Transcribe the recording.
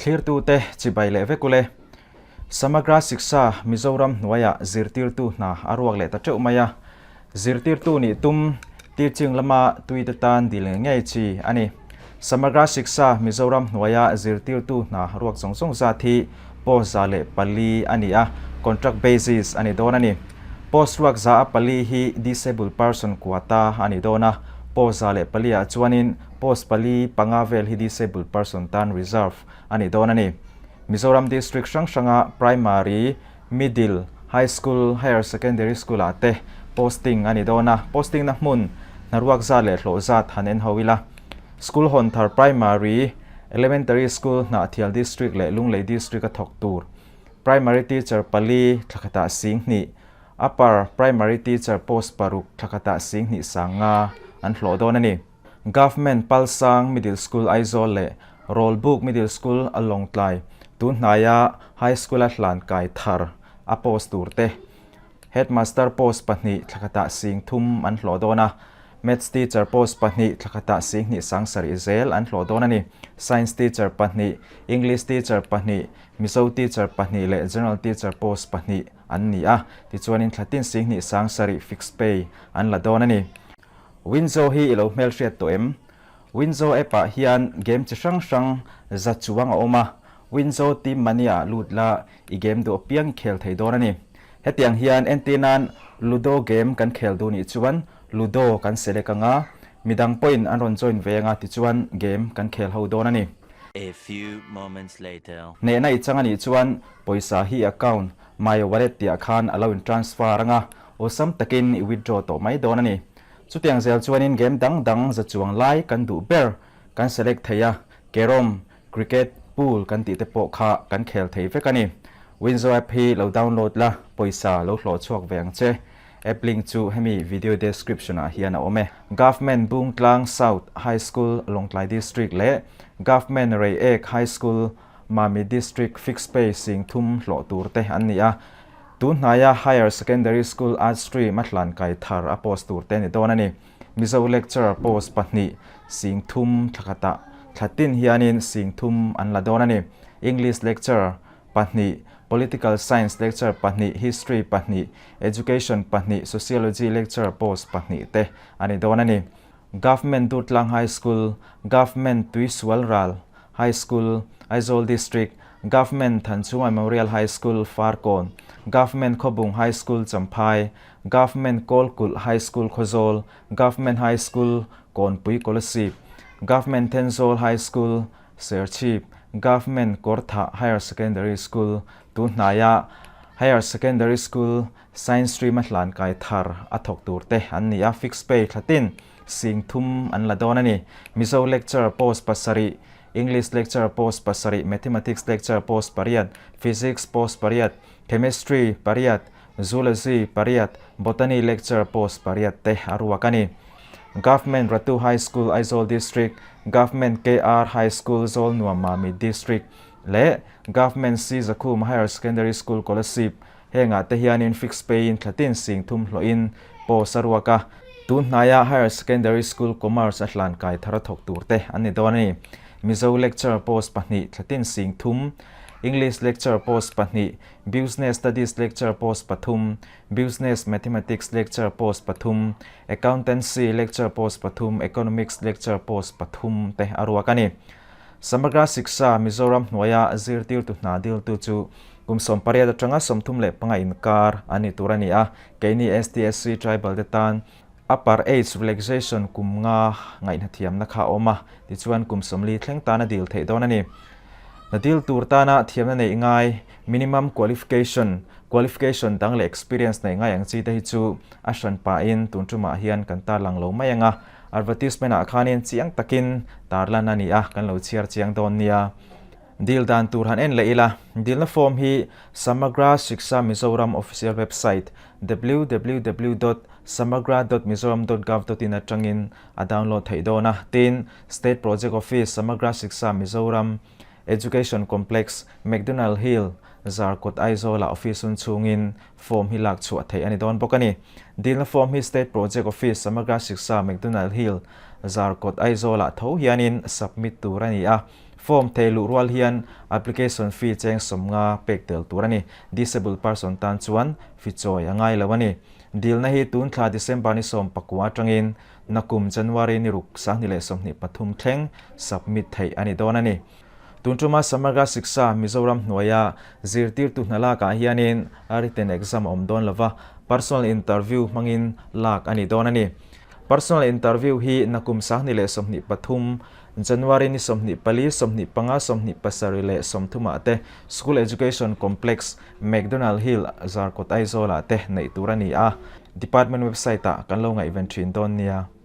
Thlirtute chibai leh vek ule. Samagra Shiksha Mizoram hnuaiah zirtirtu hna a ruak leh ta teuh mai a. Zirtirtu nih tum teaching lama tuite tan dil ngei ngei chi a ni. Samagra Shiksha Mizoram hnuaia zirtirtu hna ruak zawng zawng zat hi post 104 a ni a, contract basis a ni dawn a ni. Post ruak 104 hi disabled person quota a ni dawn a, post 104 ah chuanin post pali panga vel hi disabled person tan reserve a ni dawn a ni. Mizoram district hrang hranga primary, middle, high school, higher secondary school ah te posting a ni dawn a, posting na hmun hnaruak zat leh hlawh zat han en ho ila. School hawn thar primary, elementary school Hnahthial district leh Lunglei district a thawk tur primary teacher pali thlakhatah 2000, upper primary teacher post paruk thlakhatah 2500 an hlawh dawn a ni. Government Palsang Middle School Aizawl leh Rawlbuk Middle School a Lawngtlai tun hnaia High School a hlan kai thar a post tur te Headmaster post pahnih thlakhatah 3000 an hlawh dawn a, Maths teacher post pahnih thlakhatah 2700 zel an hlawh dawn a ni. Science teacher pahnih, English teacher pahnih, Mizo teacher pahnih leh General teacher post pahnih an ni a, tichuanin thlatin 2700 fixed pay an la dawn a ni. Winzo hi i lo hmelhriat tawh em? Winzo app ah hian game chi hrang hrang za chuang a awm a, Winzo Team Money ah lut la i game duh apiang i khel thei dawn a ni. Hetiang hian entir nan Ludo game kan khel duh nih chuan Ludo kan select anga, midang pawhin an rawn join ve anga tichuan game kan khel ho dawn a ni. A few moments later. Hnehna i chang a nih chuan pawisa hi account My Wallet tihah khan a lo in transfer anga, awlsam takin i withdraw tawh mai dawn a ni. Chutiang zel chuanin game dang dang za chuang lai kan duh ber kan select thei a, carrom, cricket, pool kan tih te pawh kha kan khel thei vek a ni. Winzo app hi lo download la, pawisa lo hlawh chhuak ve ang che. App link chu hemi video description ah hian a awm e. Government Bungtlang South High School Lawngtlai District leh Government Reiek High School Mami District Fixed Pay 3000 hlawh tur te an ni a. Tun hnaia Higher Secondary School Arts Stream a hlan kai thar a post tur te ni dawn a ni. Mizo Lecturer post pahnih 3000 thlakhatah thla tin hianin 3000 an la dawn a ni. English Lecturer pahnih, Political Science Lecturer pahnih, History pahnih, Education pahnih, Sociology Lecturer post pahnih te a ni dawn a ni. Government Durtlang High School, Government Tuisual Ral High School, Aizawl District, Government Thanchunga Memorial High School, Farkawn, Government Khawbung High School, Champhai, Government Kawlkulh High School, Khawzawl, Government High School, Kawnpui Kolasib, Government Thenzawl High School, Serchhip, Government Kawrthah Higher Secondary School, tun hnaia Higher Secondary School, Science Stream a hlan kai thar a thawk tur te an ni a, fixed pay thlatin 3000 an la dawn a ni. Mizo lecturer post pasarih, English lecturer post pasarih, Mathematics lecturer post pariat, Physics post pariat, Chemistry pariat, Zoology pariat, Botany lecturer post pariat te a ruak a ni. Government Ratu High School Aizawl District, Government KR High School Zawlnuam Mamit District leh Government C Zakhum Higher Secondary School Kolasib Hengah te hianin fixed pay-in thlatin 3000 hlawhin post a ruak a, tun hnaia Higher Secondary School Commerce a hlan kai thar a thawk tur te an ni dawn a ni. Mizo Lecturer post pahnih thlatin 3000, English Lecturer post pahnih, Business Studies Lecturer post pathum, Business Mathematics Lecturer post pathum, Accountancy Lecturer post pathum, Economics Lecturer post pathum te a ruak a ni. Samagra Shiksha Mizoram hnuaia zirtirtu hna diltu chu kum 18 atanga 35 inkar an ni tur a ni a, keini STSC tribal te tan upper age relaxation kum nga ngaihna thiamna kha a awm a, tichuan kum 40 thleng tana dil theih dawn a ni. Na dil tur tana thiamna neih ngai, minimum qualification, qualification dang leh experience neih ngai ang chi te hi chu a hran pahin tun tumah hian kan tarlang lo mai ang a, advertisement ah khanin chiang takin tarlan a ni a, kan lo chhiar chiang dawn nia. Dil dan tur han en leh ila, dilna form hi Samagra Shiksha Mizoram official website www dot samagra dot mizoram dot gov dot in atangin a download theih dawn a. Tin, State Project Office, Samagra Shiksha Mizoram, Education Complex, McDonald Hill, Zarkawt Aizawlah office hun chhungin form hi lak chhuah theih a ni dawn bawk a ni. Dilna form hi State Project Office, Samagra Shiksha, McDonald Hill, Zarkawt Aizawlah tho hianin submit tur a ni a. Form thei luh rual hian application fee cheng 50 pek tel tur a ni. Disabled person tan chuan fee chawi a ngai lo a ni. Dilna hi tun thla December ni 19 atangin nakum January ni ruk 2023 thleng submit theih a ni dawn a ni. Tun tuma Samagra Shiksha Mizoram hnuaia zirtirtu hna lakah hianin a written exam a awm dawn lova, personal interview hmangin lak a ni dawn a ni. Personal interview hi nakum 2023 January ni 24, 25, 27 leh 30 ah te School Education Complex, McDonald Hill, Zarkawt Aizawl ah te neih tur a ni a, Department website ah kan lo ngaihven thin dawn nia.